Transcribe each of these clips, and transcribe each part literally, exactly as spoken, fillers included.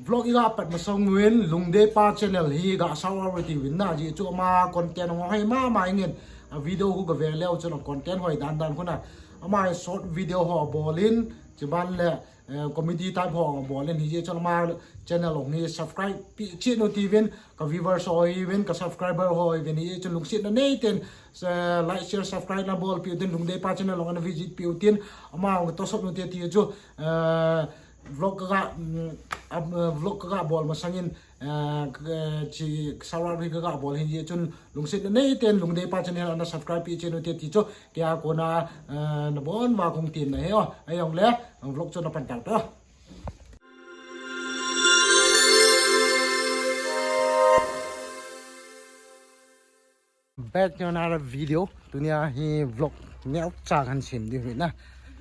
Vlog iga pat masang uvin, Lungdei Pa channel hi ga shout out uvin tina, ajeh chu ama content hoi mama ingin, a video khu gave leu chun a content hoi dan dan khu na, ama short video ho abol in, chuban le, eh, comedy type ho abol in, hijeh chun ama channel hung hi subscribe pi cheh un tina, ka viewers ho uvin, ka subscriber ho uvin, hijeh chun lungsetna neitah in, eh, like, share, subscribe na bolpeh utin, Lungdei Pa channel hung ana visit peh utin, ama hung tosot un tina ti chu, eh, vlog kaga, mm, am, eh, vlog kaga bol masangin, eh, k-, eh, chi shout out hi kaga bol hijeh chun lungsetna neitah in Lungdei Pa channel ana subscribe pi cheh un tina ti chu, kei a kona, eh, nabon uva kong tin ahi o, ahijongle, vlog chu napan tau te. Back to another video. Tunia hi vlog neocha kasem diu ahi na.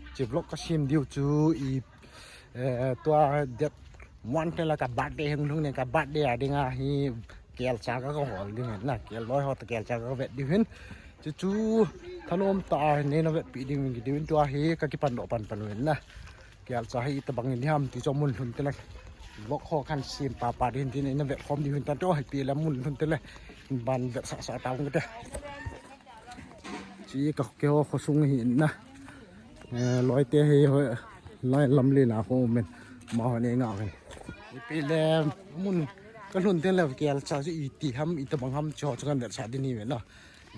Hiche vlog kasem diu chu i, eh, tua date one te la ka birthday hung lhung ne, ka birthday a dinga hi kelcha ka, kahol diu ahi na. Kel loi ho toh kelcha kavet diu ahin. Chuchu thanom tah a neina vetpi ding uvin kiti uvin, tua hi kakipan doh pan pan uvin na. Kelcha hi itobang in ham ti chu amun lhun teng le vlog ho kasem papa ding tin, ina vetkhom diu ahin tan, tua hi ipi le amun lhun teng le ban vetsah sah tauvin kate. Hiche ka keiho khosung hi na. Eh, loite hi hoi, lai lamlen a khu um in, amaho nei nga uvin. Ipi le amun kalhun teng le kelcha chu iti ham, itobang ham chu chu kavetsah ding ahi ve na.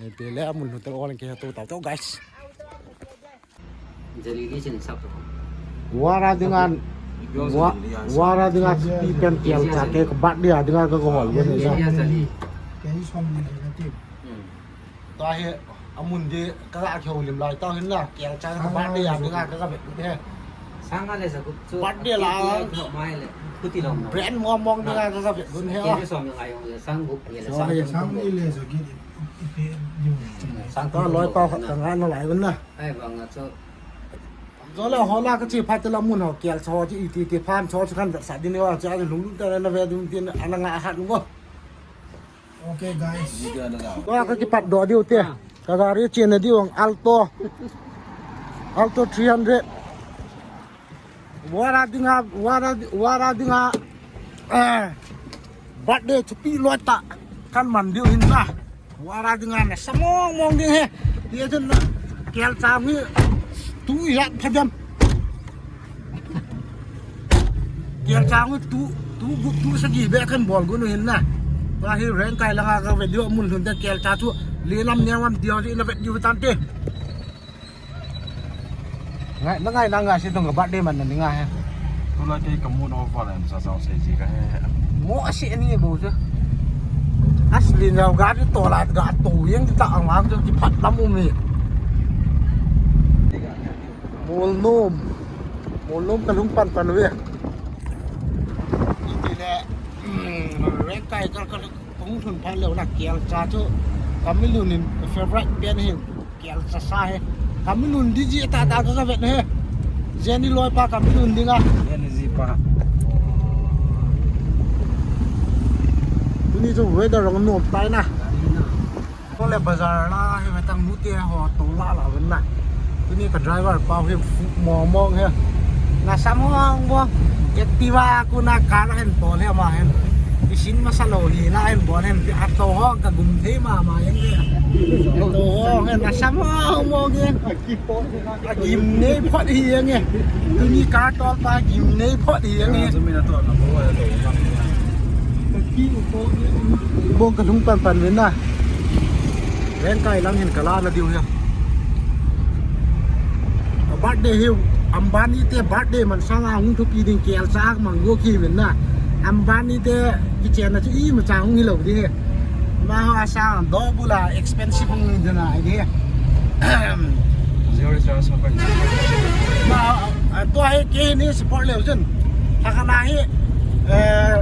Ipi le amun lhun teng le ol in kihe to tau tau, guys. Jali li chin sap to. Wara dinga, wa-, wara dinga pi pen kelcha ke ka birthday a dinga ka, kahol uvin na. Jali, jali. Kei som ni na ti. Hmm. Tua hi amun di kaga kihoulim lai tau ahin na, kelcha ka birthday a dinga ka, kavet u ahi. Sang nga le sa kut chu. Birthday la. Mai le. Kuti long. Brand mong mong dinga ka, kavet u ahi. Kei som nga yong le sang gup le sang. Sang ni le sa ki. Ipi, ipi, ipi. Sang tua loi pa khat ka nga nalai uvin na. Ai, vang a chu. Jole hola kache phat teng le amun ho kelcha ho chu iti ti phan cho chu kavetsah ding ahi, chu a lung lung teng le na ve ding tin ana nga hat u. Okay, guys. Tua kakipat doh diu te. Ka gari chenna diu ang Alto. Alto three hundred. Wara dinga, wara, wara dinga, eh, birthday thupi loi tah kaman diu ahin na. Wara dinga nasa mong mong ding ahi. Tia chun na, kelcha hi tu ijat pha dem. Kelcha hi tu, tu gup tu sagi beh kabol got u ahin na. Tua hi Rengkai langa kavet diu amun lhun teng kelcha chu, le lam neo lam diu ahi na vet diu tante. Ngai, na ngai, na ngai, si tong ka birthday man na ni ngai he. Tulai kei ka mood over em sa sa se ji ka he. Mo asi ani bo sa. Asli na gari to la ga to yang ta ang ang ki phat lam um ni. Molnom. Molnom ka lhung pan pan ve. Iti le, mm, Rengkai ka, ka, Kong lhun phat leu na kelcha chu ka milun in favorite pen hi kelcha sa hi. Ka milun di ji ta ta ka vet hi. Jenny loi pa ka milun dinga. Jenny ji pa. Tuni chu weather rong nom tai na. Kole bazar la hi vetang nu te ho to la la ven na. Tuni ka driver pa hi fu mo mo hi. Na sa mo mo. Activa ku na ka na hen to le ma hen. Isin ma sa lo hi na hen bo hen. A to ho ka gum thei ma ma yang hi. A to ho hen na sa mo mo hi. A gim nei phot hi yang hi. Tuni ka to pa gim nei phot hi yang hi. Bong ka lhung pan pan ven na. Rengkai lang hin ka la na diu hi. Birthday hi, Ambani te birthday man sanga hung thupi ding kelcha mang go ki ven na. Ambani te kichenna chu imacha hung hi lo ding hi. Ma ho a sang do bula expensive hung ding na hi. Zero recharge ho kan. Ma, a, tua hi kei ni support leu chun. Hakana hi, eh,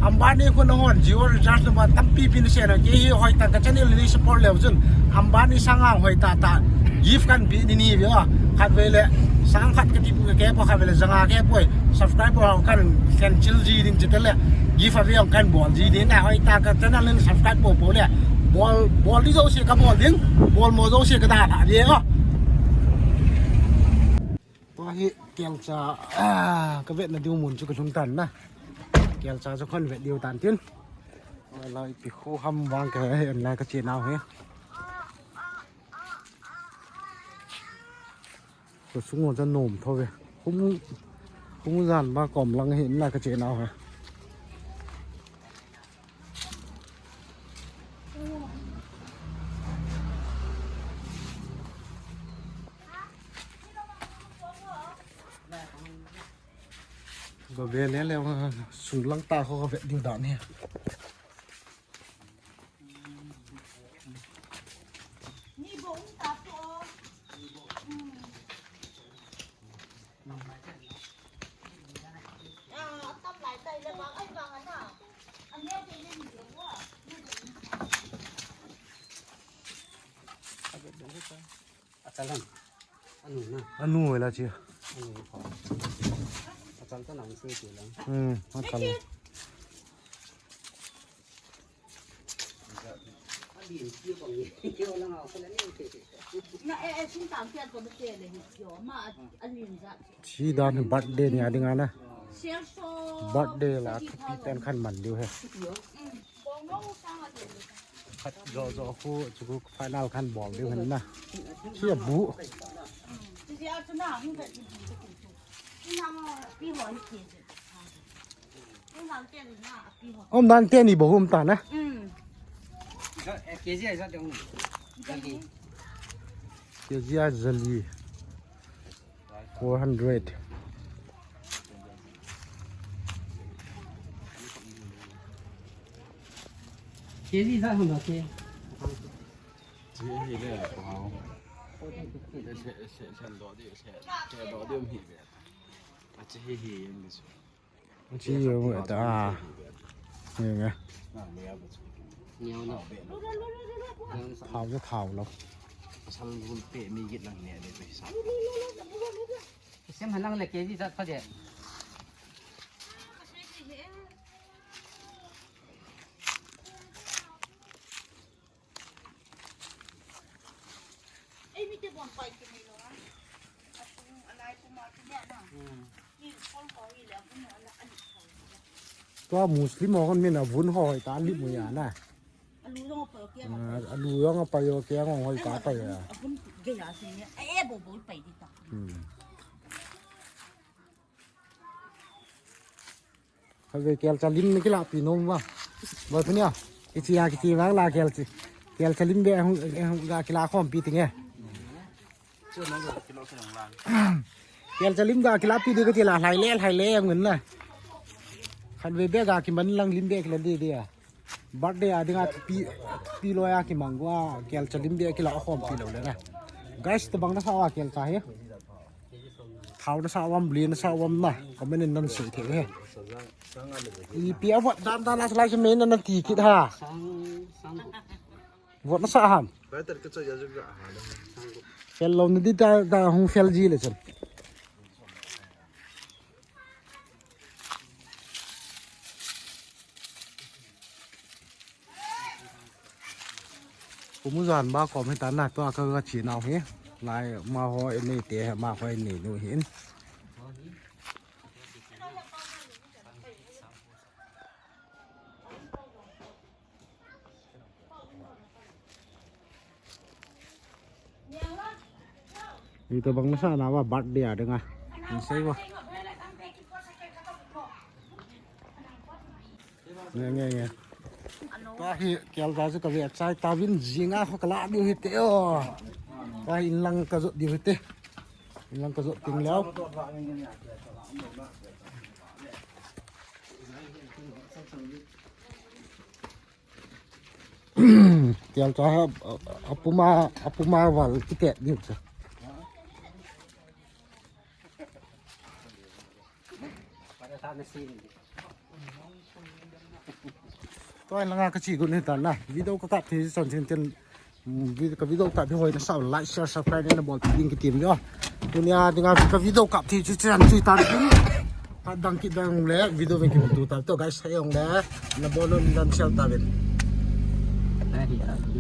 Ambani ko na hon zero recharge number tampi pi ni se na kei hi hoi ta ka channel ni support leu chun. Ambani sanga hoi ta ta gift kan pi ni ni ve a. Khat ve le sang khat ka ti pu ke po khat ve le zanga ke po. Subscribe po kan kan chil ji ding chite le. Gift a ve kan bol ji ding na hoi ta ka channel ni subscribe po po le. Bol, bol di jo se ka bol ding. Bol mo jo se ka da la de a. Tua hi kelcha, ah, ka vetna diu mun chu ka lhung tan na. Kelcha chu kahin vet diu tan tin. Lai pi khu ham vang kahe, lai kache nau hi. Khosung ho chu nom tho ve. Khosung, khosung jan ba kom lang hi, lai kache nau hi. Ba ve le le, sung lang ta ho ve diu dan hi. Achal ham. Anu na. Anu la chi. Anu ko. Achal ta nang se ti lang. Hmm, achal. Abin ti ko ni. Yo lang ako la ni. Na, eh, eh, sung tam ti ko te le hi. Yo, ma, a, alin ja. Chi dan birthday ni a ding a na. Birthday la thupi pen kahin man diu hi. Khat jo jo khu chu khu final kahin bol diu hin na. Chi a bu. Om dan teni bo hum ta na. K G a jali. Four hundred. K G za hum da ke. Chi hi le ko hao. Se, se, se do di, se, se do di um hi be. A chi hi hi yang di su. Chi yo ta. Ni nge. Niau na. Thao chu thao lo. Sang gun pe mi git lang ne de pe sa. Sem han lang le K G za pha de. Tua Muslim ho kon min a vun ho hoi ta li mu ya na. Alu jong a pai yo, keng jong hoi ta pai ya. Hmm. Khatvei kelcha lim na kilapi nom uva. Ba tu nia. Kichi a kichi vang la kelchi. Kelcha lim be hung, hung ga kila khompi tinge. Kelcha lim ga kilapi di kati la, lhai le, lhai le ngun na. Khatvei be ga kiman lang lim be kila di di a. Birthday a dinga thupi, thupi loi a kimang uva, kelcha lim be kila khompi lou le na. Guys, tabang nasa uva kelcha hi. Thao nasa uvam, bli nasa uvam na. Comment in nan sei thei uve. Ipi a vote dan dan a salai se me nan ti kit ha. Vote nasa ham. Fel lou na di ta, ta hung fel ji le chun. Kumu jan ba kom hi tan na, tua ka, ka chi nau hi. Lai ma ho i nei te, ma ho i nei nu hin. Ito bang nasa na ba birthday a dinga. Ang say ba? Nge, nge, nge. Tua hi kelcha chu ka ve chai tauvin, jinga ho ka la diu hite o. Tua hi inlang ka jot diu hite. Inlang ka jot ting leu. Kelcha a, a, apuma, apuma val kitet diu cha. Tua langa ka chi gun hi tan na. Video ka kap thei chan chin tin, mm, vid-, ka video kap hi hoi nasa u like, share, subscribe na bol ding kitim jo. Tunia dinga ka video kap thei chan chin tan tin. Ka dang kit dang le video ven kimuto ta to guys, hai ong le. Na bol un dan share ta ven.